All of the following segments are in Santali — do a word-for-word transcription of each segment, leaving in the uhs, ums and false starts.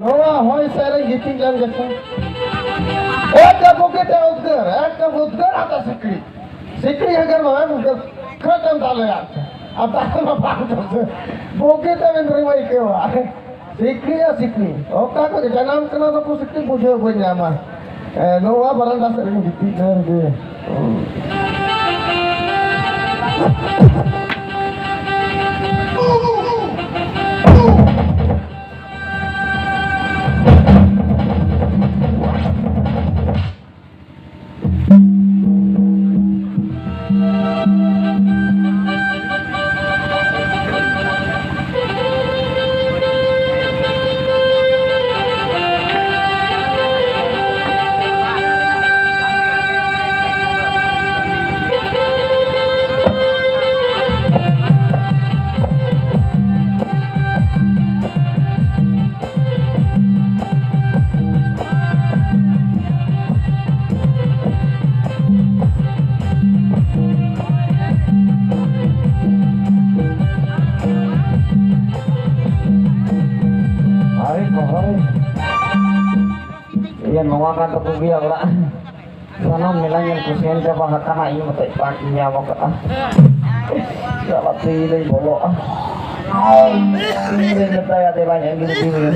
ᱱᱚᱣᱟ ᱦᱚᱭ ᱥᱮᱫ ᱨᱮ ᱜᱤᱛᱤᱡ ᱞᱮᱱ ᱜᱮᱠᱚ᱾ ᱮᱠᱫᱚᱢ ᱵᱩᱜᱤᱛᱮ ᱩᱫᱽᱜᱟᱹᱨ, ᱮᱠᱫᱚᱢ ᱩᱫᱽᱜᱟᱹᱨ ᱟᱨ ᱥᱤᱠᱲᱤ᱾ ᱥᱤᱠᱲᱤ ᱦᱟᱹᱜᱟᱹᱨ ᱵᱟᱝ ᱩᱫᱽᱜᱟᱹᱨ, ᱠᱷᱟᱹᱴ ᱮᱢ ᱫᱟᱞᱮᱭᱟ᱾ ᱟᱨ ᱫᱟᱞ ᱢᱟ ᱵᱟᱝ ᱫᱚ ᱥᱮ᱾ ᱵᱩᱜᱤᱛᱮ ᱵᱮᱱ ᱨᱤᱢᱟᱹᱭ ᱟᱹᱭᱠᱟᱹᱣᱟ᱾ ᱥᱤᱠᱲᱤ ᱟᱨ ᱥᱤᱠᱲᱤ᱾ ᱚᱠᱟ ᱠᱚ ᱡᱟᱱᱟᱢ ᱠᱟᱱᱟ ᱱᱩᱠᱩ ᱥᱤᱠᱲᱤ ᱵᱩᱡᱷᱟᱹᱣ ᱵᱟᱹᱧ ᱧᱟᱢᱟ᱾ ᱮ, ᱱᱚᱣᱟ ᱵᱟᱨᱟᱱᱰᱟ ᱥᱮᱫ ᱨᱮᱜᱮᱧ ᱜᱤᱛᱤᱡ ᱞᱮᱱ ᱜᱮ᱾ ᱟᱨᱮ ᱠᱚᱦᱚᱨ᱾ ᱤᱭᱟᱹ, ᱱᱚᱣᱟ ᱠᱟᱱ ᱛᱟᱠᱚ ᱜᱮᱭᱟ ᱚᱲᱟᱜ᱾ ᱥᱟᱱᱟᱢ ᱢᱮᱞᱟ ᱧᱮᱞ ᱠᱚ ᱥᱮᱱ ᱪᱟᱵᱟ ᱟᱠᱟᱱᱟ, ᱤᱧ ᱢᱚᱛᱚᱡ ᱯᱟᱸᱠ ᱤᱧ ᱧᱟᱢ ᱟᱠᱟᱫᱼᱟ᱾ ᱪᱟᱞᱟᱜ ᱛᱮ ᱤᱧ ᱫᱚᱧ ᱵᱚᱞᱚᱜᱼᱟ᱾ ᱤᱧ ᱫᱚᱧ ᱢᱮᱛᱟᱭᱟ, "ᱫᱮᱞᱟᱧ ᱟᱹᱜᱩ ᱤᱫᱤ ᱢᱮ,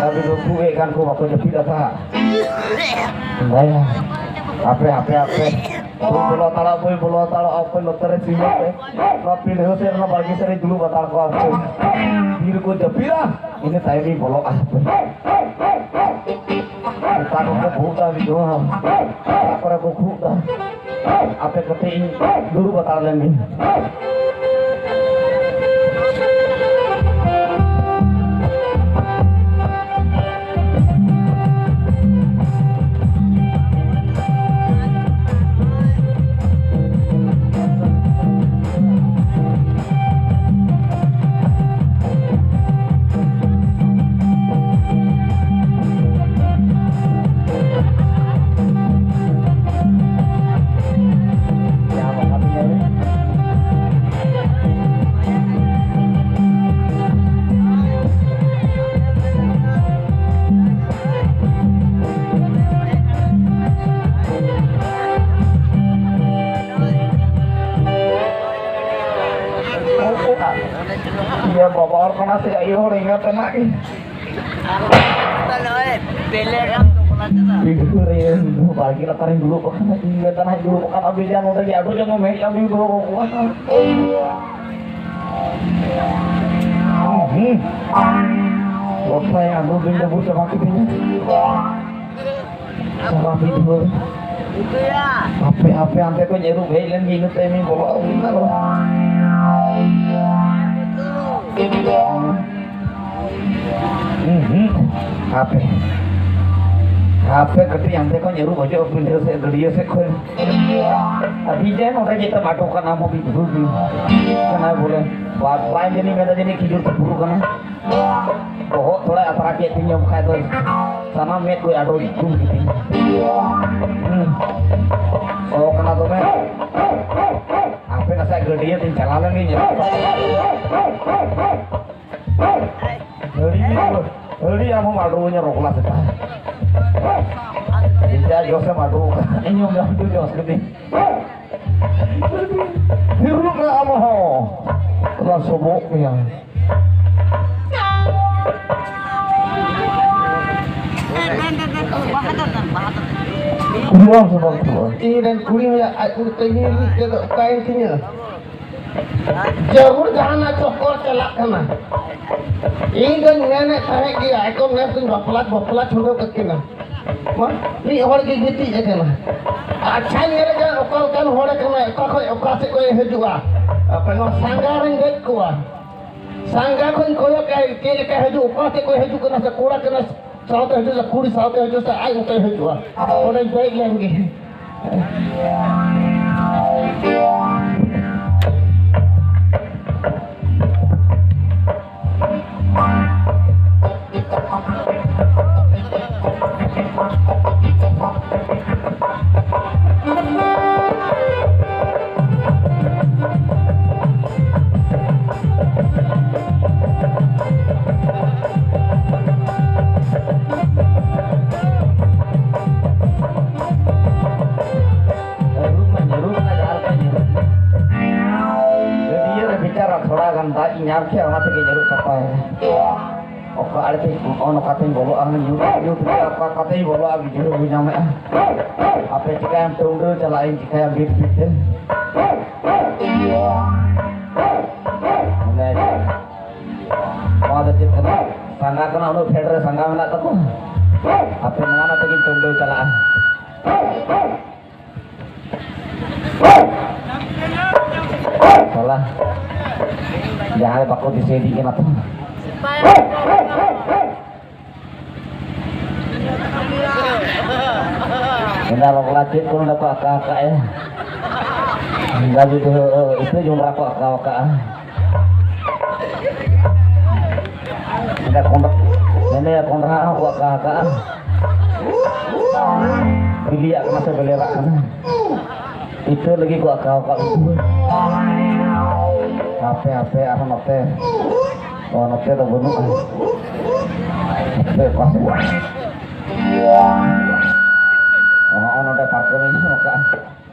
ᱟᱹᱰᱤ ᱫᱩᱠᱷᱩ ᱜᱮ ᱠᱟᱱ ᱠᱚ ᱵᱟᱠᱚ ᱡᱟᱹᱯᱤᱫ ᱟᱠᱟᱫ᱾" ᱫᱟᱭᱟ, ᱟᱯᱮ, ᱟᱯᱮ, ᱟᱯᱮ᱾ ᱵᱟᱹᱧ ᱵᱚᱞᱚ ᱦᱟᱛᱟᱲᱚᱜᱼᱟ, ᱵᱟᱹᱧ ᱵᱚᱞᱚ ᱦᱟᱛᱟᱲᱚᱜᱼᱟ, ᱚᱠᱚᱭ ᱱᱚᱛᱮ ᱨᱮ ᱥᱤᱧ ᱯᱮ᱾ ᱱᱚᱣᱟ ᱯᱤᱰᱷᱟᱹ ᱥᱮᱫ ᱨᱮ, ᱵᱟᱲᱜᱮ ᱥᱮᱫ ᱨᱮ ᱫᱩᱲᱩᱵ ᱦᱟᱛᱟᱲ ᱠᱚᱜᱼᱟ ᱠᱚ᱾ ᱛᱤ ᱨᱮᱠᱚ ᱡᱟᱹᱯᱤᱫᱟ, ᱤᱱᱟᱹ ᱛᱟᱭᱚᱢᱤᱧ ᱵᱚᱞᱚᱜᱼᱟ᱾ ᱚᱠᱟ ᱠᱚᱠᱚ ᱵᱷᱩᱜᱽ ᱫᱟ ᱢᱤᱫ ᱫᱷᱟᱣ, ᱚᱠᱟ ᱠᱚᱨᱮ ᱠᱚ ᱠᱷᱩᱜ ᱫᱟ᱾ ᱟᱯᱮ ᱠᱟᱹᱴᱤᱡ ᱤᱧ ᱫᱩᱲᱩᱵ ᱦᱟᱛᱟᱲ ᱞᱮᱱ ᱜᱮ᱾ ᱚᱱᱟ ᱥᱮ ᱟᱭᱳ ᱦᱚᱲ ᱮᱸᱜᱟᱛ ᱟᱱᱟᱜ ᱜᱮ᱾ ᱛᱟᱦᱞᱮ ᱳᱭ ᱯᱮᱞᱮ ᱜᱟᱱ ᱫᱚ ᱠᱚᱲᱟ ᱪᱮᱫᱟᱜ? ᱵᱤᱰᱷᱟᱹ ᱨᱮ ᱵᱟᱲᱜᱮ ᱞᱟᱛᱟᱨ ᱨᱤᱧ ᱫᱩᱲᱩᱵ ᱟᱠᱟᱱᱟ, ᱤᱧ ᱮᱸᱜᱟᱛ ᱟᱱᱟᱜ ᱤᱧ ᱫᱩᱲᱩᱵ ᱟᱠᱟᱱᱟ, ᱵᱮᱡᱟ ᱱᱚᱰᱮ ᱜᱮ ᱟᱹᱰᱩ ᱡᱚᱝ ᱢᱮ, ᱟᱹᱰᱩ ᱫᱚᱦᱚ ᱠᱟᱠᱚᱣᱟ᱾ ᱦᱩᱸ᱾ ᱜᱚᱴᱟᱭ ᱟᱹᱰᱩ ᱵᱤᱱ ᱰᱟᱹᱵᱩ ᱪᱟᱵᱟ ᱠᱤᱫᱤᱧᱟ᱾ ᱥᱟᱨᱟ ᱢᱤᱫ ᱵᱷᱳᱨ᱾ ᱦᱟᱯᱮ, ᱦᱟᱯᱮ, ᱦᱟᱱᱛᱮ ᱠᱷᱚᱱ ᱮᱨᱩᱯ ᱦᱮᱡ ᱞᱮᱱ ᱜᱮ, ᱤᱱᱟᱹ ᱛᱟᱭᱚᱢᱤᱧ ᱵᱚᱞᱚᱜᱼᱟ᱾ ᱦᱩᱸ, ᱦᱩᱸ᱾ ᱦᱟᱯᱮ, ᱦᱟᱯᱮ ᱠᱟᱹᱴᱤᱡ ᱦᱟᱱᱛᱮ ᱠᱷᱚᱱ ᱮᱨᱩᱯ ᱦᱤᱡᱩᱜᱼᱟ, ᱯᱤᱸᱰᱟᱹ ᱥᱮᱫ, ᱜᱟᱹᱰᱭᱟᱹ ᱥᱮᱫ ᱠᱷᱚᱱ᱾ ᱟᱹᱰᱤ ᱡᱮ ᱱᱚᱰᱮ ᱡᱮᱛᱮ ᱢᱟᱴᱷᱚ ᱠᱟᱱᱟ, ᱢᱚ ᱢᱤᱫ ᱵᱷᱳᱨ ᱜᱮ᱾ ᱠᱟᱱᱟ ᱵᱚᱞᱮ, ᱵᱟᱫ ᱵᱟᱭ ᱡᱟᱹᱱᱤᱡ ᱢᱮᱱᱫᱟ, ᱡᱟᱹᱱᱤᱡ ᱠᱷᱤᱡᱩᱨ ᱠᱚ ᱯᱩᱨᱩ ᱠᱟᱱᱟ᱾ ᱵᱚᱦᱚᱜ ᱛᱷᱚᱲᱟᱭ ᱟᱛᱨᱟ ᱠᱮᱫ ᱛᱤᱧᱟᱹ, ᱵᱟᱠᱷᱟᱡ ᱫᱚ ᱥᱟᱱᱟᱢ ᱢᱮᱫ ᱠᱚ ᱟᱰᱚ ᱫᱩᱞ ᱠᱤᱫᱤᱧᱟ᱾ ᱦᱩᱸ᱾ ᱥᱚ ᱠᱟᱱᱟ ᱫᱚᱢᱮ᱾ ᱦᱟᱯᱮ ᱱᱟᱥᱮ ᱜᱟᱹᱰᱭᱟᱹ ᱛᱤᱧ ᱪᱟᱞᱟᱣ ᱞᱮᱱ ᱜᱤᱧ᱾ ᱟᱹᱰᱤ, ᱟᱹᱰᱤ ᱟᱢ ᱦᱚᱸᱢ ᱟᱰᱚᱣᱟᱹᱧᱟ ᱨᱚᱜᱽᱞᱟ ᱥᱮᱛᱟ᱾ ᱤᱧ ᱡᱟ ᱡᱚᱥᱮᱢ ᱟᱰᱚ ᱠᱟᱜ, ᱤᱧ ᱦᱚᱸ ᱡᱚᱥ ᱫᱚ ᱡᱚᱥ ᱠᱤᱫᱤᱧ᱾ ᱦᱤᱨᱞᱩᱜ ᱢᱮ ᱟᱢ ᱦᱚᱸ᱾ ᱚᱱᱟ ᱥᱚᱵᱚᱜ ᱢᱮᱭᱟ᱾ ᱠᱩᱲᱤ ᱵᱟᱝ ᱥᱚᱵᱚᱜ ᱠᱚᱜᱼᱟ᱾ ᱤᱧ ᱨᱮᱱ ᱠᱩᱲᱤ ᱦᱚᱸᱭᱟ ᱟᱡ ᱩᱱᱤ ᱛᱮ ᱢᱤᱫ ᱛᱮᱫᱚ ᱚᱠᱟᱭᱮᱱ ᱛᱤᱧᱟᱹ? ᱡᱟᱹᱨᱩᱲ ᱡᱟᱦᱟᱱᱟᱜ ᱪᱚᱠᱚᱨ ᱪᱟᱞᱟᱜ ᱠᱟᱱᱟ᱾ ᱤᱧ ᱫᱚᱧ ᱢᱮᱱᱮᱫ ᱛᱟᱦᱮᱸᱫ ᱜᱮᱭᱟ, ᱮᱠᱫᱚᱢ ᱱᱮᱥ ᱫᱚᱧ ᱵᱟᱯᱞᱟ, ᱵᱟᱯᱞᱟ ᱪᱷᱩᱰᱟᱹᱣ ᱠᱟᱹᱠᱤᱱᱟ᱾ ᱢᱟ, ᱢᱤᱫ ᱦᱚᱲ ᱜᱮ ᱜᱤᱛᱤᱡ ᱟᱠᱟᱱᱟ᱾ ᱟᱪᱪᱷᱟᱧ ᱧᱮᱞᱮ ᱠᱟᱱᱟ, ᱚᱠᱟ ᱞᱮᱠᱟᱱ ᱦᱚᱲᱮ ᱠᱟᱱᱟ, ᱚᱠᱟ ᱠᱷᱚᱡ ᱚᱠᱟ ᱥᱮᱫ ᱠᱷᱚᱡ ᱮ ᱦᱤᱡᱩᱜᱼᱟ᱾ ᱟᱯᱮ ᱱᱚᱣᱟ ᱥᱟᱸᱜᱟ ᱨᱮᱧ ᱫᱮᱡ ᱠᱚᱣᱟ᱾ ᱥᱟᱸᱜᱟ ᱠᱷᱚᱡ ᱠᱚᱭᱚᱜ ᱟᱭ, ᱪᱮᱫ ᱞᱮᱠᱟ ᱦᱤᱡᱩᱜ, ᱚᱠᱟ ᱥᱮᱫ ᱠᱷᱚᱡ ᱦᱤᱡᱩᱜ ᱠᱟᱱᱟ, ᱥᱮ ᱠᱚᱲᱟ ᱠᱟᱱᱟ, ᱥᱟᱶᱛᱮ ᱦᱤᱡᱩᱜ ᱥᱮ ᱠᱩᱲᱤ ᱥᱟᱶᱛᱮ ᱦᱤᱡᱩᱜ ᱥᱮ ᱟᱡ ᱢᱚᱛᱚᱭ ᱦᱤᱡᱩᱜᱼᱟ, ᱚᱸᱰᱮ ᱫᱮᱡ ᱞᱮᱱ ᱜᱮ᱾ ᱧᱩᱨᱩᱜ ᱢᱟ, ᱧᱩᱨᱩᱜ ᱢᱟ, ᱡᱟᱦᱟᱸ ᱞᱮᱠᱟ ᱧᱩᱨᱩᱜ᱾ ᱚᱱᱟ ᱛᱮᱜᱮ ᱡᱟᱹᱨᱩᱲ ᱥᱟᱯᱷᱟᱭ᱾ ᱚᱠᱟ ᱟᱲᱮ ᱛᱮ ᱱᱚᱜᱼᱚ ᱱᱚᱝᱠᱟ ᱛᱮᱧ ᱵᱚᱞᱚᱜᱼᱟ, ᱧᱩᱛ, ᱧᱩᱛ ᱨᱮ ᱚᱠᱟ, ᱚᱠᱟ ᱛᱮᱧ ᱵᱚᱞᱚᱜᱼᱟ, ᱵᱩᱡᱷᱟᱹᱣ ᱵᱟᱹᱧ ᱧᱟᱢᱮᱫᱼᱟ᱾ ᱟᱯᱮ ᱪᱤᱠᱟᱹᱭᱟᱢ, ᱴᱩᱢᱰᱟᱹ ᱪᱟᱞᱟᱜ ᱤᱧ ᱪᱤᱠᱟᱹᱭᱟ ᱵᱤᱨ ᱵᱤᱨ ᱛᱮ? ᱢᱟᱱᱮ, ᱱᱚᱣᱟ ᱫᱚ ᱪᱮᱫ ᱠᱟᱱᱟ? ᱥᱟᱸᱜᱟ ᱠᱟᱱᱟ, ᱩᱱᱟᱹᱜ ᱯᱷᱮᱰ ᱨᱮ ᱥᱟᱸᱜᱟ ᱢᱮᱱᱟᱜ ᱛᱟᱠᱚᱣᱟ᱾ ᱟᱯᱮ ᱱᱚᱣᱟ ᱱᱟ ᱛᱮᱜᱮᱧ ᱴᱩᱢᱰᱟᱹ ᱪᱟᱞᱟᱜᱼᱟ᱾ ᱥᱟᱞᱟ, ᱡᱟᱦᱟᱸᱭ ᱵᱟᱠᱚ ᱫᱤᱥᱟᱹᱭᱮᱫᱤᱧ ᱠᱟᱱᱟ ᱛᱚ᱾ ᱮᱸᱰᱟ ᱵᱟᱯᱞᱟ ᱪᱮᱫ ᱠᱚ ᱱᱚᱰᱮ ᱠᱚ ᱟᱸᱠᱟᱣ ᱟᱠᱟᱫ ᱭᱟ? ᱮᱸᱰᱟ ᱵᱤᱫᱷᱟᱹ ᱤᱛᱟᱹ ᱡᱚᱸᱰᱨᱟ ᱠᱚ ᱟᱸᱠᱟᱣ ᱟᱠᱟᱫᱼᱟ᱾ ᱮᱸᱰᱟ ᱠᱚᱸᱰ-, ᱮᱸᱰᱟ ᱠᱚᱸᱰᱷᱟ ᱦᱚᱸ ᱠᱚ ᱟᱸᱠᱟᱣ ᱟᱠᱟᱫᱼᱟ᱾ ᱵᱤᱞᱤᱭᱟᱜ ᱠᱟᱱᱟ ᱥᱮ ᱵᱮᱞᱮᱨᱟᱜ ᱠᱟᱱᱟ? ᱤᱛᱟᱹ ᱞᱟᱹᱜᱤᱫ ᱠᱚ ᱟᱸᱠᱟᱣ ᱟᱠᱟᱫ᱾ ᱦᱟᱯᱮ, ᱦᱟᱯᱮ, ᱟᱨᱦᱚᱸ ᱱᱚᱛᱮ᱾ ᱚ, ᱱᱚᱛᱮ ᱫᱚ ᱵᱟᱹᱱᱩᱜᱼᱟ᱾ ᱦᱟᱯᱮ, ᱚᱠᱟ ᱥᱮᱫ? ᱚ, ᱦᱚᱸᱜᱼᱚ ᱱᱚᱰᱮ ᱯᱟᱨᱠᱚᱢ ᱤᱧ ᱧᱟᱢ ᱟᱠᱟᱫᱼᱟ᱾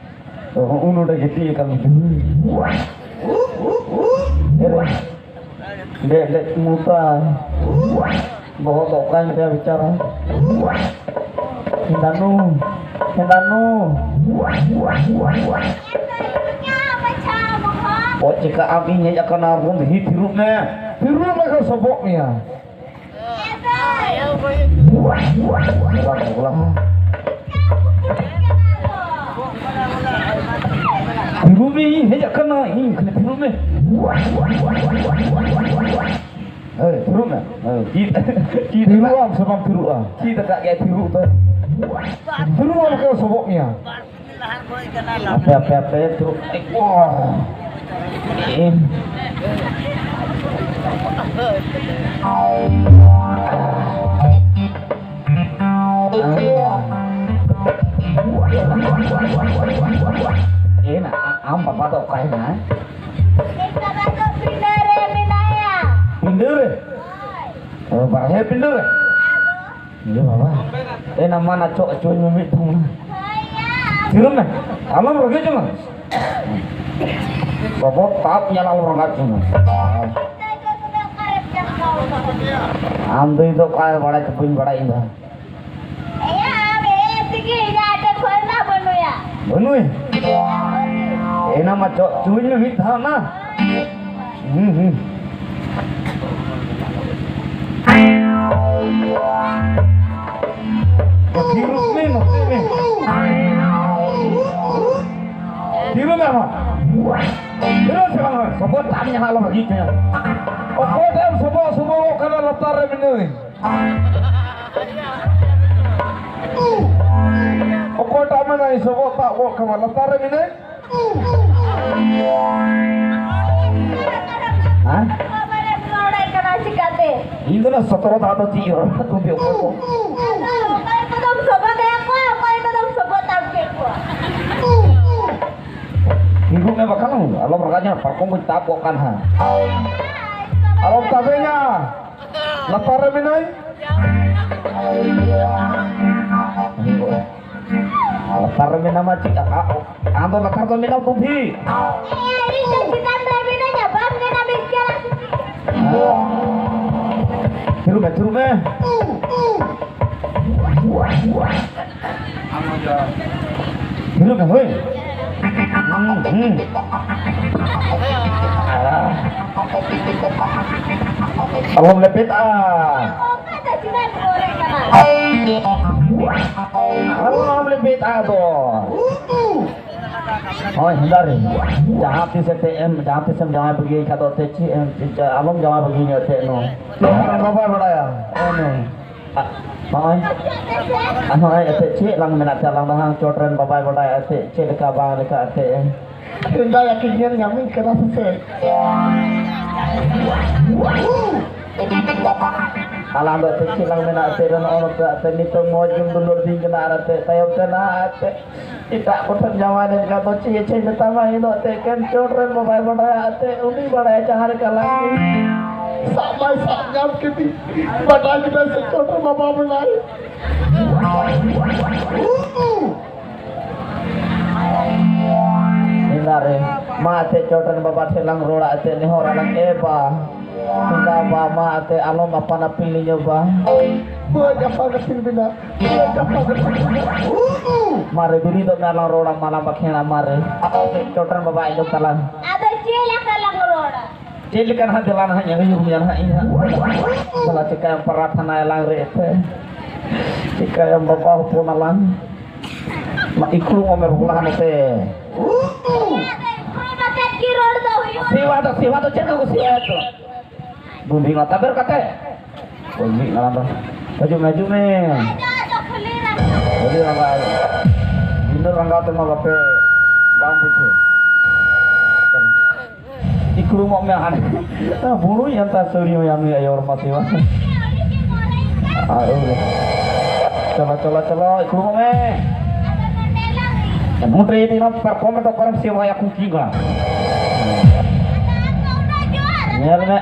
ᱛᱚ, ᱦᱚᱸᱜᱼᱚ ᱱᱚᱰᱮ ᱜᱤᱛᱤᱡ ᱟᱠᱟᱱ ᱢᱮ᱾ ᱮᱨᱮ, ᱰᱮᱡ, ᱰᱮᱡ ᱢᱩᱛᱟ᱾ ᱵᱚᱦᱚᱜ ᱫᱚ ᱚᱠᱟᱭᱮᱱ ᱛᱟᱭᱟ ᱵᱮᱪᱟᱨᱟ? ᱦᱮᱸᱫᱟᱱᱩ, ᱦᱮᱸᱫᱟᱱᱩ᱾ ᱚ, ᱪᱮᱠᱟ ᱟᱢ ᱤᱧ ᱦᱮᱡ ᱟᱠᱟᱱᱟ, ᱵᱚᱱᱫᱷᱤ, ᱛᱷᱤᱨᱚᱜ ᱢᱮ᱾ ᱛᱷᱤᱨᱚᱜ ᱢᱮ ᱠᱷᱟᱱ ᱥᱚᱵᱚᱜ ᱢᱮᱭᱟ᱾ ᱛᱷᱤᱨᱚᱜ ᱢᱮ, ᱤᱧ ᱦᱮᱡ ᱟᱠᱟᱱᱟ, ᱤᱧ ᱠᱷᱟᱹᱞᱤ ᱛᱷᱤᱨᱚᱜ ᱢᱮ᱾ ᱦᱮᱸ, ᱛᱷᱤᱨᱚᱜ ᱢᱮ᱾ ᱦᱮᱸ, ᱪᱮᱫ, ᱪᱮᱫ ᱛᱷᱤᱨᱚᱜ ᱟᱢ ᱥᱮ ᱵᱟᱢ ᱛᱷᱤᱨᱚᱜᱼᱟ? ᱪᱮᱫ ᱟᱠᱟᱫ ᱜᱮᱭᱟᱭ ᱛᱷᱤᱨᱚᱜ ᱫᱚ? ᱛᱷᱤᱨᱚᱜ ᱟᱢ ᱠᱷᱟᱱ ᱥᱚᱵᱚᱜ ᱢᱮᱭᱟ᱾ ᱦᱟᱯᱮ, ᱦᱟᱯᱮ, ᱦᱟᱯᱮ, ᱛᱩᱨᱩᱠ᱾ ᱮᱱᱟ, ᱟᱢ ᱵᱟᱵᱟ ᱫᱚ ᱚᱠᱟᱭᱮᱱᱟᱭ? ᱱᱤᱛᱚᱜ ᱫᱚ ᱯᱤᱸᱰᱟᱹ ᱨᱮ ᱢᱮᱱᱟᱭᱟ᱾ ᱯᱤᱸᱰᱟᱹ ᱨᱮ? ᱦᱳᱭ᱾ ᱚ, ᱵᱟᱨᱦᱮ ᱯᱤᱸᱰᱟᱹ ᱨᱮ? ᱟᱫᱚ? ᱤᱭᱟᱹ ᱵᱟᱵᱟ, ᱮᱱᱟ ᱢᱟ ᱱᱟ ᱪᱚᱜ ᱪᱚᱧ ᱢᱮ ᱢᱤᱫ ᱫᱷᱟᱣ ᱢᱟ᱾ ᱦᱳᱭ ᱭᱟ᱾ ᱛᱷᱤᱨᱚᱜ ᱢᱮ, ᱟᱞᱚᱢ ᱨᱟᱹᱜᱤ ᱡᱚᱝᱟ᱾ ᱵᱟᱵᱟ ᱛᱟᱯ ᱧᱮᱞ ᱟᱞᱚᱢ ᱨᱟᱸᱜᱟᱣ ᱡᱚᱝᱟ᱾ ᱟᱢ ᱫᱚ ᱤᱧ ᱫᱚ ᱚᱠᱟ ᱵᱟᱲᱟᱭ ᱪᱚ ᱵᱟᱹᱧ ᱵᱟᱲᱟᱭ ᱤᱧ ᱫᱚ᱾ ᱮᱭᱟ, ᱟᱢ ᱮ ᱛᱮᱜᱮ ᱤᱧᱟᱹᱜ ᱴᱷᱮᱱ ᱠᱷᱚᱱ ᱢᱟ ᱵᱟᱹᱱᱩᱭᱟ᱾ ᱵᱟᱹᱱᱩᱭ? ᱮᱱᱟ ᱢᱟ ᱪᱚ, ᱪᱩᱢᱤᱧ ᱢᱮ ᱢᱤᱫ ᱫᱷᱟᱣ ᱢᱟ᱾ ᱦᱩᱸ, ᱦᱩᱸ᱾ ᱛᱤᱨᱩᱯ ᱢᱮ, ᱱᱚᱛᱮ ᱢᱮ᱾ ᱛᱤᱨᱩᱯ ᱢᱮ ᱟᱢ᱾ ᱛᱤᱨᱩᱯ ᱥᱮ ᱵᱟᱝ? ᱥᱚᱵᱚᱫ ᱛᱟᱢ ᱡᱟᱦᱟᱸ ᱟᱞᱚ ᱵᱷᱟᱹᱜᱤ ᱛᱟᱭᱟ᱾ ᱚᱠᱚᱭ ᱴᱷᱮᱱ ᱥᱚᱵᱚᱜ ᱥᱚᱵᱚᱜᱚᱜ ᱠᱟᱱᱟ ᱞᱟᱛᱟᱨ ᱨᱮ ᱢᱮᱱᱟᱹᱧ? ᱚᱠᱚᱭᱴᱟᱜ ᱢᱮᱱᱟᱭ ᱥᱚᱵᱚᱜ ᱛᱟᱵ ᱜᱚᱜ ᱠᱟᱢᱟ ᱞᱟᱛᱟᱨ ᱨᱮ ᱢᱮᱱᱟᱹᱧ? ᱦᱮᱸ? ᱤᱧ ᱫᱚ ᱱᱟ ᱥᱚᱛᱨᱚ ᱫᱷᱟᱣ ᱫᱚ ᱪᱮᱫ ᱨᱚᱲ ᱠᱟᱛᱮ ᱩᱱᱫᱤ ᱚᱠᱚᱭ ᱠᱚ? ᱚᱠᱚᱭ ᱠᱚᱫᱚᱢ ᱥᱚᱵᱚᱜ ᱠᱟᱭᱟ ᱠᱚ, ᱚᱠᱚᱭ ᱠᱚᱫᱚᱢ ᱥᱚᱵᱚᱜ ᱛᱟᱵ ᱠᱮᱫ ᱠᱚᱣᱟ᱾ ᱛᱤᱸᱜᱩ ᱢᱮ ᱵᱟᱠᱷᱟᱱ ᱟᱞᱚᱢ ᱨᱟᱜᱟ, ᱯᱟᱨᱠᱚᱢ ᱠᱚᱧ ᱛᱟᱵ ᱜᱚᱜ ᱠᱟᱱ ᱦᱟᱸᱜ᱾ ᱟᱞᱚᱢ ᱛᱟᱵᱮᱧᱟ᱾ ᱞᱟᱛᱟᱨ ᱨᱮ ᱢᱮᱱᱟᱹᱧ᱾ ᱞᱟᱛᱟᱨ ᱨᱮ ᱢᱮᱱᱟᱢᱟ ᱪᱮᱫ? ᱟ-, ᱟ-, ᱟᱢ ᱫᱚ ᱞᱟᱛᱟᱨ ᱫᱚ ᱢᱮᱱᱟᱢ ᱯᱩᱛᱷᱤ᱾ ᱤᱧ ᱫᱚ ᱪᱮᱛᱟᱱ ᱨᱮ ᱢᱮᱱᱟᱹᱧᱟ, ᱵᱟᱢ ᱧᱮᱞᱟ ᱢᱮᱫ ᱡᱟᱞᱟ ᱥᱮ ᱪᱮᱫ? ᱛᱷᱤᱨᱚᱜ ᱢᱮ, ᱛᱷᱤᱨᱚᱜ ᱢᱮ᱾ ᱛᱷᱤᱨᱚᱜ ᱢᱮ, ᱦᱳᱭ᱾ ᱦᱩᱸ, ᱦᱩᱸ᱾ ᱟᱞᱚᱢ ᱞᱮᱯᱮᱫᱼᱟ᱾ ᱟᱞᱚᱢ ᱞᱮᱯᱮᱫᱼᱟ ᱫᱚ᱾ ᱦᱳᱭ, ᱦᱮᱸᱫᱟ ᱨᱮ᱾ ᱡᱟᱦᱟᱸ ᱛᱤᱥ ᱮᱱᱛᱮᱫ ᱮᱢ, ᱡᱟᱦᱟᱸ ᱛᱤᱥ ᱮᱢ ᱡᱟᱶᱟᱭ ᱵᱟᱹᱜᱤᱭᱟᱹᱧ ᱠᱷᱟᱱ ᱫᱚ ᱮᱱᱛᱮᱫ ᱪᱮᱫ ᱮᱢ, ᱪᱮᱫ, ᱟᱞᱚᱢ ᱡᱟᱶᱟᱭ ᱵᱟᱹᱜᱤᱭᱟᱹᱧᱟ ᱮᱱᱛᱮᱫ ᱱᱚ᱾ ᱵᱟᱵᱟᱭ ᱵᱟᱲᱟᱭᱟ᱾ ᱦᱳᱭ, ᱱᱚ᱾ ᱱᱚᱜᱼᱚᱭ, ᱟᱨ ᱱᱚᱜᱼᱚᱭ ᱮᱱᱛᱮᱫ ᱪᱮᱫ ᱞᱟᱝ ᱢᱮᱱᱟ ᱮᱱᱛᱮᱫ ᱟᱞᱟᱝ ᱫᱚ ᱦᱟᱸᱜ ᱪᱚᱴ ᱨᱮᱱ ᱵᱟᱵᱟᱭ ᱵᱟᱰᱟᱭᱟ ᱮᱱᱛᱮᱫ ᱪᱮᱫ ᱞᱮᱠᱟ ᱵᱟᱝ ᱞᱮᱠᱟ ᱮᱱᱛᱮᱫ᱾ ᱦᱮᱸᱫᱟ ᱭᱟᱹᱠᱤᱱ ᱧᱮᱞ ᱧᱟᱢᱤᱧ ᱠᱟᱱᱟ ᱥᱮ ᱪᱮᱫ? ᱟᱞᱟᱝ ᱫᱚ ᱮᱱᱛᱮᱫ ᱪᱮᱫ ᱞᱟᱝ ᱢᱮᱱᱟ ᱮᱱᱛᱮᱫ ᱱᱚᱜᱼᱚ ᱱᱚᱝᱠᱟ ᱮᱱᱛᱮᱫ ᱱᱤᱛᱚᱜ ᱢᱚᱡᱽ ᱜᱮᱢ ᱫᱩᱞᱟᱹᱲ ᱫᱤᱧ ᱠᱟᱱᱟ ᱟᱨ ᱮᱱᱛᱮᱫ ᱛᱟᱭᱚᱢ ᱛᱮ ᱱᱟᱦᱟᱜ ᱮᱱᱛᱮᱫ ᱮᱴᱟᱜ ᱠᱚᱴᱷᱮᱱ ᱡᱟᱶᱟᱭ ᱞᱮᱱᱠᱷᱟᱱ ᱫᱚ ᱪᱮᱫ ᱪᱮᱫ ᱢᱮᱛᱟᱢᱟ, ᱤᱧ ᱫᱚ ᱮᱱᱛᱮᱫ ᱮᱠᱮᱱ ᱪᱚᱴ ᱨᱮᱱ ᱵᱟᱵᱟᱭ ᱵᱟᱰᱟᱭᱟ, ᱮᱱᱛᱮᱫ ᱩᱱᱤ ᱵᱟᱰᱟᱭᱟ ᱡᱟᱦᱟᱸ ᱞᱮᱠᱟ ᱞᱟᱝ ᱥᱟᱵ ᱢᱟᱭ ᱥᱟᱵ ᱧᱟᱢ ᱠᱮᱫᱤᱧ, ᱵᱟᱰᱟᱭ ᱠᱮᱫᱟᱭ ᱥᱮ ᱪᱚᱴ ᱨᱮ ᱵᱟᱵᱟ ᱢᱮᱱᱟᱭ᱾ ᱦᱮᱸᱫᱟ ᱨᱮ, ᱢᱟ ᱮᱱᱛᱮᱫ ᱪᱚᱴ ᱨᱮᱱ ᱵᱟᱵᱟ ᱴᱷᱮᱱ ᱞᱟᱝ ᱨᱚᱲᱟ, ᱮᱱᱛᱮᱫ ᱱᱮᱦᱚᱨ ᱟᱞᱟᱝ, ᱮ ᱵᱟ᱾ ᱵᱟ ᱢᱟ ᱟᱛᱮ ᱟᱞᱚᱢ ᱟᱯᱟᱱ ᱟᱹᱯᱤᱱ ᱞᱤᱧᱚᱜ ᱵᱟ᱾ ᱵᱟᱹᱧ ᱟᱯᱟᱱ ᱟᱹᱯᱤᱱ ᱵᱤᱱᱟ᱾ ᱵᱟᱹᱧ ᱟᱯᱟᱱ ᱟᱹᱯᱤᱱ ᱵᱤᱱᱟ᱾ ᱢᱟᱨᱮ ᱵᱤᱨᱤᱫᱚᱜ ᱢᱮ, ᱟᱞᱟᱝ ᱨᱚᱲᱟ, ᱢᱟᱞᱟᱝ ᱵᱟᱠᱷᱮᱲᱟ, ᱢᱟᱨᱮ᱾ ᱟᱯᱮ ᱪᱚᱴᱨᱮᱱ ᱵᱟᱵᱟ ᱟᱸᱡᱚᱢ ᱛᱟᱞᱟᱝ᱾ ᱟᱫᱚ ᱪᱮᱫ ᱞᱮᱠᱟ ᱞᱟᱝ ᱨᱚᱲᱟ? ᱪᱮᱫ ᱞᱮᱠᱟ ᱱᱟᱦᱟᱜ, ᱫᱮᱞᱟ ᱱᱟᱦᱟᱜ, ᱧᱮᱞ ᱦᱩᱭᱩᱜ ᱜᱮᱭᱟ ᱱᱟᱦᱟᱜ ᱤᱧ ᱦᱟᱸᱜ᱾ ᱥᱟᱞᱟ ᱪᱤᱠᱟᱹᱭᱟᱢ, ᱯᱟᱨᱟᱛᱷᱟᱱᱟ ᱮᱞᱟᱝ ᱨᱮ ᱮᱛᱮ᱾ ᱪᱤᱠᱟᱹᱭᱟᱢ, ᱵᱟᱵᱟ ᱦᱚᱯᱚᱱ ᱟᱞᱟᱝ᱾ ᱢᱟ ᱤᱠᱲᱩ ᱚᱢᱮ ᱵᱚᱞᱟ ᱱᱚᱛᱮ᱾ ᱥᱮᱵᱟ ᱫᱚ, ᱥᱮᱵᱟ ᱫᱚ ᱪᱮᱫ ᱠᱚ ᱠᱩᱥᱤᱭᱟᱜᱼᱟ ᱛᱚ? ᱫᱩᱸᱫᱷᱤ ᱢᱟ ᱛᱟᱵᱮᱨ ᱠᱟᱛᱮ᱾ ᱚ, ᱢᱤᱫ ᱢᱟᱨᱟᱝ ᱫᱚ᱾ ᱦᱤᱡᱩᱜ ᱢᱮ, ᱦᱤᱡᱩᱜ ᱢᱮ᱾ ᱟᱹᱰᱤ ᱨᱟᱸᱜᱟᱣ᱾ ᱵᱤᱱᱟᱹ ᱨᱟᱸᱜᱟᱣ ᱛᱮᱢᱟ ᱵᱟᱯᱮ, ᱵᱟᱝ ᱵᱩᱡᱷᱟᱹᱣ᱾ ᱤᱠᱲᱩᱢᱚᱜ ᱢᱮ ᱦᱟᱸᱰᱮ᱾ ᱵᱩᱲᱩᱭ ᱮᱱ ᱛᱟ ᱥᱟᱹᱲᱤ ᱦᱚᱸ ᱭᱟᱢ ᱟᱭᱳ ᱦᱚᱲ ᱢᱟ ᱥᱮ ᱵᱟᱝ? ᱟᱨ ᱩᱱᱤ᱾ ᱪᱚᱞᱚ, ᱪᱚᱞᱚ, ᱪᱚᱞᱚ, ᱤᱠᱲᱩᱢᱚᱜ ᱢᱮ᱾ ᱮᱢᱚᱱ ᱨᱮ ᱤᱫᱤ ᱱᱚᱣᱟ ᱯᱟᱨᱠᱚᱢ ᱨᱮᱫᱚ ᱚᱠᱟᱨᱮᱢ ᱥᱮᱵᱟᱭᱟ ᱠᱩᱠᱤ ᱜᱟ? ᱧᱮᱞ ᱢᱮ,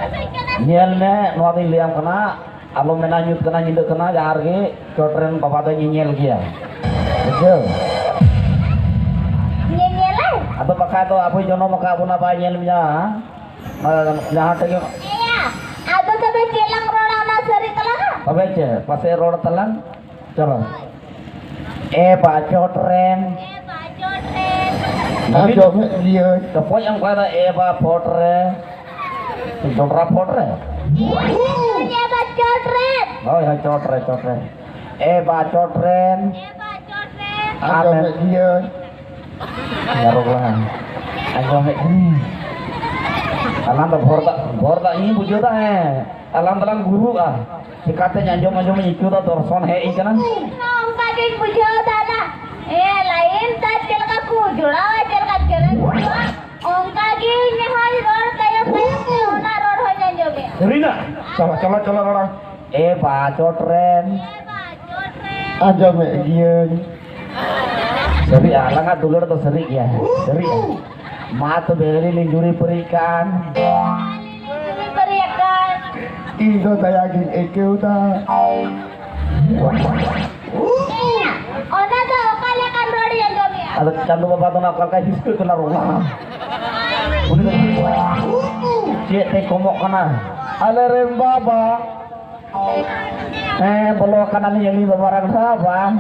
ᱧᱮᱞ ᱢᱮ, ᱱᱚᱣᱟ ᱫᱚᱧ ᱞᱟᱹᱭᱟᱢ ᱠᱟᱱᱟ, ᱟᱞᱚᱢ ᱢᱮᱱᱟ ᱧᱩᱛ ᱠᱟᱱᱟ, ᱧᱤᱫᱟᱹ ᱠᱟᱱᱟ, ᱡᱟᱦᱟᱸ ᱨᱮᱜᱮ ᱪᱚᱴ ᱨᱮᱱ ᱵᱟᱵᱟ ᱫᱚᱭ ᱧᱮᱧᱮᱞ ᱜᱮᱭᱟ᱾ ᱵᱩᱡᱷᱟᱹᱣ? ᱧᱮᱧᱮᱞᱟᱭ? ᱟᱫᱚ ᱵᱟᱠᱷᱟᱡ ᱫᱚ ᱟᱵᱚᱭ ᱡᱚᱱᱚᱢ ᱟᱠᱟᱫ ᱵᱚᱱᱟ, ᱵᱟᱭ ᱧᱮᱞ ᱢᱮᱭᱟ? ᱟᱨ ᱡᱟᱦᱟᱸ ᱛᱮᱜᱮ᱾ ᱮᱭᱟ, ᱟᱫᱚ ᱛᱚᱵᱮ ᱪᱮᱫ ᱞᱟᱝ ᱨᱚᱲᱟ, ᱚᱱᱟ ᱥᱟᱹᱨᱤ ᱛᱟᱞᱟᱝᱟ? ᱛᱚᱵᱮ ᱪᱮᱫ? ᱯᱟᱥᱮ ᱨᱚᱲ ᱛᱟᱞᱟᱝ᱾ ᱪᱚᱞᱚ᱾ ᱮ ᱵᱟ ᱪᱚᱴ ᱨᱮᱱ᱾ ᱮ ᱵᱟ ᱪᱚᱴ ᱨᱮᱱ᱾ ᱟᱸᱡᱚᱢᱮᱫ ᱜᱤᱭᱟᱹᱧ᱾ ᱪᱚᱯᱚᱡ ᱮᱢ ᱠᱷᱟᱱ ᱫᱚ ᱮ ᱵᱟ ᱯᱚᱴ ᱨᱮ᱾ ᱡᱚᱴᱨᱟ ᱯᱚᱴ ᱨᱮ᱾ ᱮ ᱵᱟ ᱪᱚᱴ ᱨᱮᱱ᱾ ᱦᱳᱭ, ᱦᱳᱭ, ᱪᱚᱴ ᱨᱮ, ᱪᱚᱴ ᱨᱮ᱾ ᱮ ᱵᱟ ᱪᱚᱴ ᱨᱮᱱ᱾ ᱮ ᱵᱟ ᱪᱚᱴ ᱨᱮᱱ᱾ ᱟᱸᱡᱚᱢᱮᱫ ᱜᱤᱭᱟᱹᱧ᱾ ᱡᱟᱨᱚᱜᱽ ᱞᱟᱦᱟ᱾ ᱟᱸᱡᱚᱢᱮᱫ ᱠᱟᱹᱱᱟᱹᱧ᱾ ᱟᱞᱟᱝ ᱫᱚ ᱵᱷᱚᱨ ᱫᱟᱜ, ᱵᱷᱚᱨ ᱫᱟᱜ ᱤᱧ ᱵᱩᱡᱷᱟᱹᱣ ᱫᱟ, ᱦᱮᱸ᱾ ᱟᱞᱟᱝ ᱫᱚᱞᱟᱝ ᱜᱩᱨᱩᱜᱼᱟ᱾ ᱪᱤᱠᱟᱛᱮᱧ ᱟᱸᱡᱚᱢ, ᱟᱸᱡᱚᱢᱤᱧ ᱟᱹᱭᱠᱟᱹᱣ ᱫᱟ, ᱫᱚᱨᱥᱚᱱ ᱦᱮᱡ ᱟᱹᱧ ᱠᱟᱱᱟ᱾ ᱤᱧ ᱦᱚᱸ ᱚᱱᱠᱟ ᱜᱤᱧ ᱵᱩᱡᱷᱟᱹᱣ ᱫᱟ ᱱᱟ᱾ ᱦᱮᱸ, ᱞᱟᱭᱤᱱ ᱛᱟᱨ ᱪᱮᱫ ᱞᱮᱠᱟ ᱠᱚ ᱡᱚᱲᱟᱣᱟ, ᱪᱮᱫ ᱞᱮᱠᱟ ᱪᱮᱬᱮ ᱠᱚ ᱡᱚᱲᱟᱣᱟ, ᱚᱱᱠᱟ ᱜᱮ ᱤᱧ ᱦᱚᱸᱧ ᱨᱚᱲ ᱛᱟᱭᱚᱢ ᱛᱟᱭᱚᱢ ᱛᱮ ᱚᱱᱟ ᱨᱚᱲ ᱦᱚᱸᱧ ᱟᱸᱡᱚᱢᱮᱫᱼᱟ᱾ ᱥᱟᱹᱨᱤᱱᱟᱜ? ᱪᱚᱞᱚ, ᱪᱚᱞᱚ, ᱪᱚᱞᱚ, ᱨᱚᱲᱟ᱾ ᱮ ᱵᱟ ᱪᱚᱴ ᱨᱮᱱ᱾ ᱮ ᱵᱟ ᱪᱚᱴ ᱨᱮᱱ᱾ ᱟᱸᱡᱚᱢᱮᱫ ᱜᱤᱭᱟᱹᱧ᱾ ᱥᱟᱹᱨᱤ, ᱟᱞᱟᱝᱟᱜ ᱫᱩᱞᱟᱹᱲ ᱫᱚ ᱥᱟᱹᱨᱤ ᱜᱮᱭᱟ᱾ ᱥᱟᱹᱨᱤ ᱜᱮᱭᱟ᱾ ᱢᱟ ᱛᱚᱵᱮ, ᱟᱹᱞᱤᱧ ᱞᱤᱧ ᱡᱩᱨᱤ ᱯᱟᱹᱨᱤᱜ ᱠᱟᱱ᱾ ᱟᱹᱞᱤᱧ ᱞᱤᱧ ᱡᱩᱨᱤ ᱯᱟᱹᱨᱤᱭᱟᱜ ᱠᱟᱱ᱾ ᱤᱧ ᱫᱚ ᱫᱟᱭᱟ ᱜᱤᱧ ᱟᱹᱭᱠᱟᱹᱣ ᱫᱟ᱾ ᱚᱱᱟ ᱫᱚ ᱚᱠᱟ ᱞᱮᱠᱟᱱ ᱨᱚᱲᱤᱧ ᱟᱸᱡᱚᱢᱮᱜᱼᱟ? ᱟᱫᱚ ᱪᱟᱸᱫᱚ ᱵᱟᱵᱟ ᱫᱚ ᱱᱟ ᱚᱠᱟ ᱞᱮᱠᱟᱭ ᱦᱤᱥᱠᱟᱹᱜ ᱠᱟᱱᱟ ᱨᱚᱲ ᱢᱟ᱾ ᱩᱱᱤ ᱫᱚ ᱪᱮᱫ ᱛᱮᱭ ᱠᱚᱢᱚᱜ ᱠᱟᱱᱟ? ᱟᱞᱮ ᱨᱮᱱ ᱵᱟᱵᱟ᱾ ᱦᱮᱸ, ᱵᱚᱞᱚ ᱠᱟᱱᱟᱞᱤᱧ ᱟᱹᱞᱤᱧ ᱫᱚ ᱢᱟᱨᱟᱝ ᱫᱷᱟᱨᱟ ᱵᱟᱝ᱾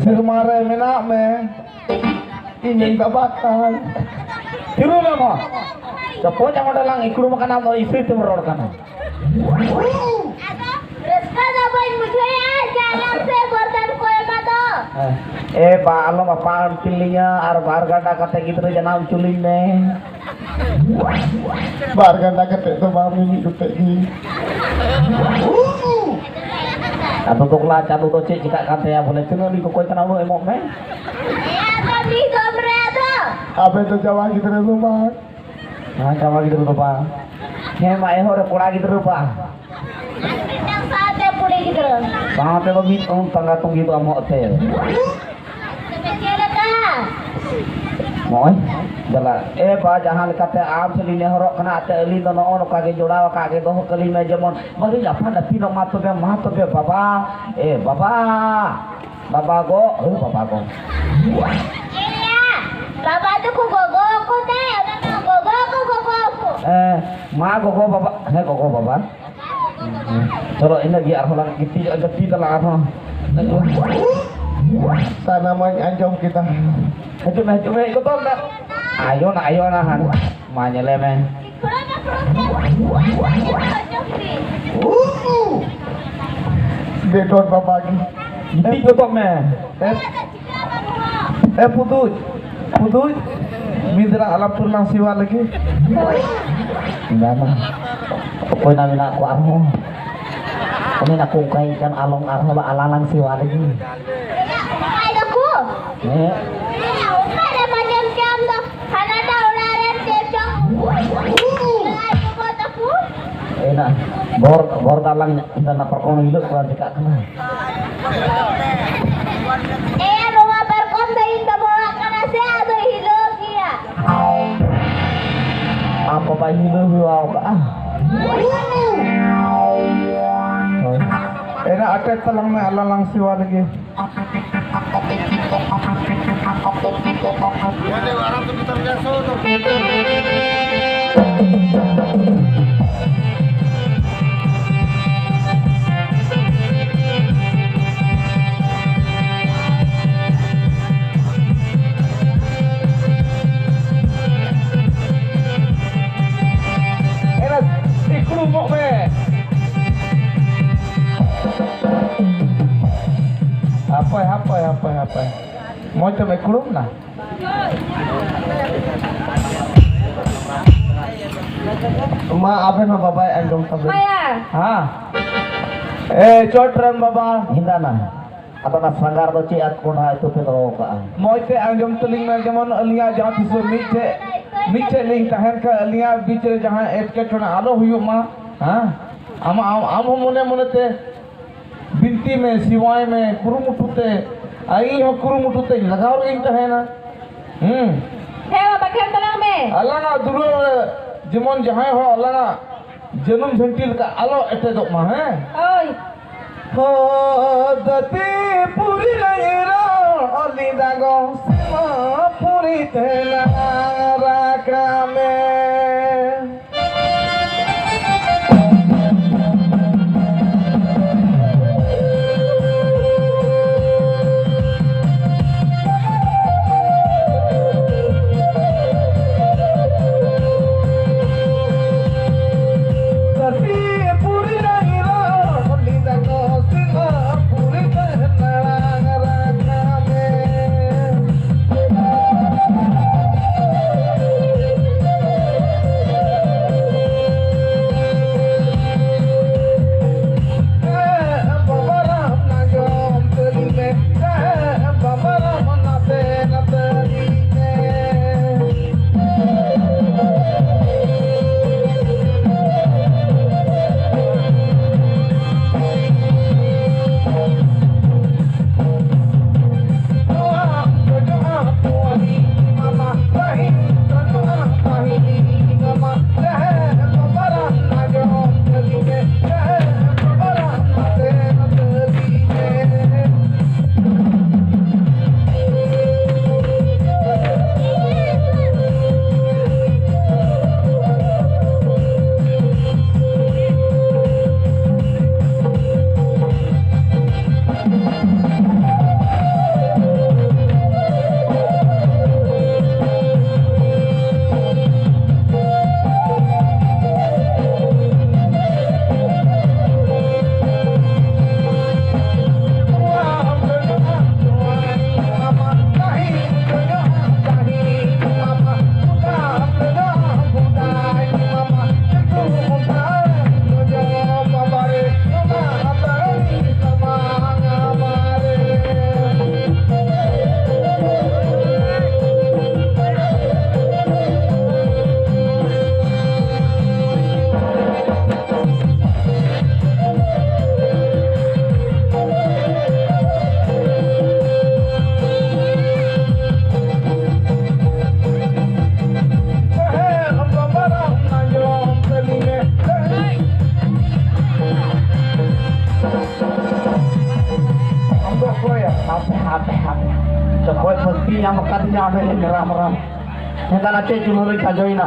ᱥᱮᱨᱢᱟ ᱨᱮ ᱢᱮᱱᱟᱜ ᱢᱮ, ᱤᱧ ᱵᱟᱵᱟ ᱠᱟᱱ᱾ ᱛᱤᱨᱩ ᱢᱮ ᱢᱟ᱾ ᱪᱚᱯᱚᱡ ᱟᱢ ᱚᱸᱰᱮ ᱞᱟᱝ ᱤᱠᱲᱩᱢ ᱟᱠᱟᱱᱟ, ᱟᱢ ᱫᱚ ᱤᱥᱤ ᱛᱮᱢ ᱨᱚᱲ ᱠᱟᱱᱟ᱾ ᱟᱫᱚ ᱨᱟᱹᱥᱠᱟᱹ ᱫᱚ ᱵᱟᱹᱧ ᱵᱩᱡᱷᱟᱹᱣᱮᱫᱼᱟ, ᱡᱟᱱᱟᱢ ᱥᱮ ᱵᱚᱨᱫᱟᱱ ᱠᱚ ᱮᱢᱟ ᱫᱚ᱾ ᱮ ᱵᱟ, ᱟᱞᱚᱢ ᱟᱯᱟᱱ ᱟᱹᱯᱤᱱ ᱞᱤᱧᱟ, ᱟᱨ ᱵᱟᱨ ᱜᱟᱱᱰᱟ ᱠᱟᱛᱮ ᱜᱤᱫᱽᱨᱟᱹ ᱡᱟᱱᱟᱢ ᱦᱚᱪᱚ ᱞᱤᱧ ᱢᱮ᱾ ᱵᱟᱨ ᱜᱟᱱᱰᱟ ᱠᱟᱛᱮ ᱫᱚ ᱵᱟᱝ, ᱢᱤᱢᱤᱫ ᱜᱚᱴᱮᱡ ᱜᱮ᱾ ᱟᱫᱚ ᱫᱚᱜᱽᱞᱟ ᱪᱟᱸᱫᱚ ᱫᱚ ᱪᱮᱫ ᱪᱤᱠᱟᱹᱜ ᱠᱟᱱ ᱛᱟᱭᱟ? ᱵᱚᱞᱮ ᱛᱤᱱᱟᱹᱜ ᱞᱤᱧ ᱠᱚᱠᱚᱭ ᱠᱟᱱᱟ, ᱩᱱᱟᱹᱜ ᱮᱢᱚᱜ ᱢᱮ᱾ ᱟᱫᱚ ᱢᱤᱫ ᱫᱚᱢ ᱨᱮ ᱟᱫᱚ᱾ ᱟᱯᱮ ᱫᱚ ᱡᱟᱶᱟᱭ ᱜᱤᱫᱽᱨᱟᱹ ᱫᱚ ᱵᱟᱝ᱾ ᱦᱮᱸ, ᱡᱟᱶᱟᱭ ᱜᱤᱫᱽᱨᱟᱹ ᱫᱚ ᱵᱟᱝ᱾ ᱦᱮᱸ, ᱢᱟ ᱮᱦᱚᱵ ᱨᱮ ᱠᱚᱲᱟ ᱜᱤᱫᱽᱨᱟᱹ ᱵᱟᱝ᱾ ᱟᱨ ᱢᱤᱫᱴᱟᱝ ᱥᱟᱶᱛᱮ ᱠᱩᱲᱤ ᱜᱤᱫᱽᱨᱟᱹ᱾ ᱥᱟᱶᱛᱮ ᱫᱚ ᱢᱤᱫ ᱚᱝ ᱛᱟᱸᱜᱟ ᱛᱩᱝᱜᱤ ᱫᱚ ᱟᱢᱚᱜ ᱛᱮ᱾ ᱛᱚᱵᱮ ᱪᱮᱫ ᱞᱮᱠᱟ? ᱱᱚᱜᱼᱚᱭ, ᱫᱮᱞᱟ᱾ ᱮ ᱵᱟ, ᱡᱟᱦᱟᱸ ᱞᱮᱠᱟᱛᱮ ᱟᱢ ᱥᱮᱫ ᱞᱤᱧ ᱱᱮᱦᱚᱨᱚᱜ ᱠᱟᱱᱟ, ᱟᱛᱮ ᱟᱹᱞᱤᱧ ᱫᱚ ᱱᱚᱜᱼᱚ ᱱᱚᱝᱠᱟ ᱜᱮ ᱡᱚᱲᱟᱣ ᱟᱠᱟᱫ ᱜᱮ ᱫᱚᱦᱚ ᱠᱟᱹᱞᱤᱧ ᱢᱮ, ᱡᱮᱢᱚᱱ ᱵᱟᱹᱞᱤᱧ ᱟᱯᱟᱱ ᱟᱹᱯᱤᱱᱚᱜ ᱢᱟ᱾ ᱛᱚᱵᱮ, ᱢᱟ ᱛᱚᱵᱮ ᱵᱟᱵᱟ, ᱮ ᱵᱟᱵᱟ, ᱵᱟᱵᱟ ᱜᱚ, ᱳ ᱵᱟᱵᱟ ᱜᱚ᱾ ᱮᱭᱟ, ᱵᱟᱵᱟ ᱫᱚᱠᱚ ᱜᱚᱜᱚ ᱟᱠᱚ ᱛᱮ, ᱚᱱᱟ ᱫᱚ ᱜᱚᱜᱚ ᱠᱚ ᱜᱚᱜᱚ ᱟᱠᱚ᱾ ᱮ, ᱢᱟ ᱜᱚᱜᱚ ᱵᱟᱵᱟ, ᱦᱮᱸ ᱜᱚᱜᱚ ᱵᱟᱵᱟ᱾ ᱪᱚᱞᱚ, ᱤᱱᱟᱹᱜ ᱜᱮ, ᱟᱨᱦᱚᱸ ᱞᱟᱝ ᱜᱤᱛᱤᱡᱚᱜᱼᱟ, ᱡᱟᱹᱯᱤᱫ ᱟᱞᱟᱝ ᱟᱨᱦᱚᱸ᱾ ᱥᱟᱱᱟᱢᱟᱜ ᱤᱧ ᱟᱸᱡᱚᱢ ᱠᱮᱫᱟ᱾ ᱦᱤᱡᱩᱜ ᱢᱮ, ᱦᱤᱡᱩᱜ ᱢᱮ, ᱦᱮᱡ ᱜᱚᱫᱚᱜ ᱢᱮ᱾ ᱟᱭᱳ ᱱᱟ, ᱟᱭᱳ ᱱᱟ, ᱦᱟᱱ᱾ ᱢᱟ ᱧᱮᱞᱮ ᱢᱮ᱾ ᱵᱮᱴᱚᱨ ᱵᱟᱵᱟ ᱜᱮ᱾ ᱜᱤᱛᱤᱡ ᱜᱚᱫᱚᱜ ᱢᱮ᱾ ᱮ, ᱮ ᱯᱩᱫᱩᱡ, ᱯᱩᱫᱩᱡ, ᱢᱤᱫ ᱫᱷᱟᱣ ᱟᱞᱟᱯ ᱛᱩᱞᱟᱝ ᱥᱤᱣᱟ ᱞᱟᱹᱜᱤᱫ᱾ ᱵᱟᱝᱟ᱾ ᱚᱠᱚᱭ ᱱᱟ ᱢᱮᱱᱟᱜ ᱠᱚᱣᱟ ᱟᱨᱦᱚᱸ? ᱩᱱᱤ ᱱᱟᱠᱚ ᱚᱱᱠᱟᱭ ᱠᱟᱱ ᱟᱞᱚᱝ ᱟᱨᱦᱚᱸ ᱵᱟ ᱟᱞᱟᱝ ᱞᱟᱝ ᱥᱤᱣᱟ ᱞᱟᱹᱜᱤᱫ᱾ ᱚᱠᱟᱭ ᱫᱟᱠᱚ? ᱦᱮᱸ᱾ ᱚᱠᱟᱨᱮ ᱵᱟᱡᱟᱢ ᱪᱟᱢ ᱫᱚ? ᱦᱟᱱᱟᱴᱟᱜ ᱚᱲᱟᱜ ᱨᱮ ᱪᱮᱫ ᱪᱚᱝ? ᱟᱭ ᱜᱚᱜᱚ ᱛᱟᱠᱚ? ᱮᱱᱟ, ᱵᱚᱨ, ᱵᱚᱨ ᱫᱟᱞᱟᱝ ᱤᱧ ᱫᱚ ᱱᱟ ᱯᱟᱨᱠᱚᱢ ᱦᱤᱞᱳᱜ ᱠᱚ ᱪᱤᱠᱟᱜ ᱠᱟᱱᱟ? ᱮᱭᱟ, ᱱᱚᱣᱟ ᱯᱟᱨᱠᱚᱢ ᱫᱚ ᱤᱧ ᱵᱟᱵᱟᱣᱟᱜ ᱠᱟᱱᱟ ᱥᱮ, ᱟᱫᱚ ᱦᱤᱞᱟᱹᱣ ᱜᱮᱭᱟ᱾ ᱟᱢ ᱵᱟᱵᱟᱭ ᱦᱤᱞᱟᱹᱣ ᱦᱮᱣᱟ ᱠᱟᱜᱼᱟ᱾ ᱦᱳᱭ᱾ ᱮᱱᱟ ᱟᱴᱮᱫ ᱛᱟᱞᱟᱝ ᱢᱮ, ᱟᱞᱟᱝ ᱞᱟᱝ ᱥᱮᱣᱟ ᱞᱮᱜᱮ᱾ ᱮᱱᱟ, ᱤᱠᱲᱩᱢᱚᱜ ᱢᱮ᱾ ᱦᱟᱯᱳᱭ, ᱦᱟᱯᱳᱭ, ᱦᱟᱯᱳᱭ, ᱦᱟᱯᱳᱭ᱾ ᱢᱚᱡᱽ ᱛᱮᱢ ᱤᱠᱲᱩᱢ ᱱᱟ? ᱢᱟ, ᱟᱵᱮᱱ ᱦᱚᱸ ᱵᱟᱵᱟᱭ ᱟᱸᱡᱚᱢ ᱛᱟᱵᱮᱱ᱾ ᱢᱟᱭᱟ᱾ ᱦᱮᱸ᱾ ᱮ, ᱪᱚᱴ ᱨᱮᱱ ᱵᱟᱵᱟ᱾ ᱦᱤᱸᱫᱟᱱᱟ᱾ ᱟᱫᱚ ᱚᱱᱟ ᱥᱟᱸᱜᱟᱨ ᱫᱚ ᱪᱮᱫ ᱟᱫ ᱠᱚᱸᱰᱷᱟ ᱤᱛᱟᱹ ᱯᱮ ᱫᱚᱦᱚ ᱠᱟᱜᱼᱟ? ᱢᱚᱡᱽ ᱛᱮ ᱟᱸᱡᱚᱢ ᱛᱟᱹᱞᱤᱧ ᱢᱮ, ᱡᱮᱢᱚᱱ ᱟᱹᱞᱤᱧᱟᱜ ᱡᱟᱦᱟᱸ ᱛᱤᱥ ᱢᱤᱫᱴᱷᱮᱡ, ᱢᱤᱫᱴᱷᱮᱡ ᱞᱤᱧ ᱛᱟᱦᱮᱱ ᱠᱷᱟᱱ ᱟᱹᱞᱤᱧᱟᱜ ᱵᱤᱪ ᱨᱮ ᱡᱟᱦᱟᱸ ᱮᱴᱠᱮᱴᱚᱬᱮ ᱟᱞᱚ ᱦᱩᱭᱩᱜ ᱢᱟ᱾ ᱦᱮᱸ? ᱟᱢ, ᱟᱢ, ᱟᱢ ᱦᱚᱸ ᱢᱚᱱᱮ ᱢᱚᱱᱮ ᱛᱮ ᱵᱤᱱᱛᱤ ᱢᱮ, ᱥᱮᱵᱟᱭ ᱢᱮ, ᱠᱩᱨᱩᱢᱩᱴᱩ ᱛᱮ, ᱟᱨ ᱤᱧ ᱦᱚᱸ ᱠᱩᱨᱩᱢᱩᱴᱩ ᱛᱮᱧ ᱞᱟᱜᱟᱣ ᱨᱮᱜᱮᱧ ᱛᱟᱦᱮᱱᱟ᱾ ᱦᱩᱸ᱾ ᱦᱮᱸ, ᱵᱟᱵᱟ, ᱠᱷᱮᱢ ᱛᱟᱞᱟᱝ ᱢᱮ᱾ ᱟᱞᱟᱝᱟᱜ ᱫᱩᱞᱟᱹᱲ ᱨᱮ ᱡᱮᱢᱚᱱ ᱡᱟᱦᱟᱸᱭ ᱦᱚᱲ ᱟᱞᱟᱝᱟᱜ ᱡᱟᱹᱱᱩᱢ ᱡᱷᱟᱹᱱᱴᱤ ᱞᱮᱠᱟ ᱟᱞᱚ ᱮᱴᱮᱫᱚᱜ ᱢᱟ, ᱦᱮᱸ? ᱦᱳᱭ᱾ ᱦᱚ, ᱫᱟᱹᱛᱤ ᱯᱩᱨᱤ ᱨᱮ ᱨᱚᱲ ᱞᱤᱫᱟ ᱜᱚ, ᱥᱤᱢᱟᱹ ᱯᱩᱨᱤ ᱛᱮᱞᱟᱝ ᱨᱟᱠᱟᱢᱮ᱾ ᱧᱟᱢ ᱟᱠᱟᱫᱤᱧᱟ ᱚᱸᱰᱮ ᱨᱟᱢ ᱨᱟᱢ᱾ ᱢᱮᱱᱫᱟ ᱱᱟᱛᱮ ᱪᱩᱱᱩᱨᱤᱧ ᱥᱟᱡᱚᱭᱮᱱᱟ᱾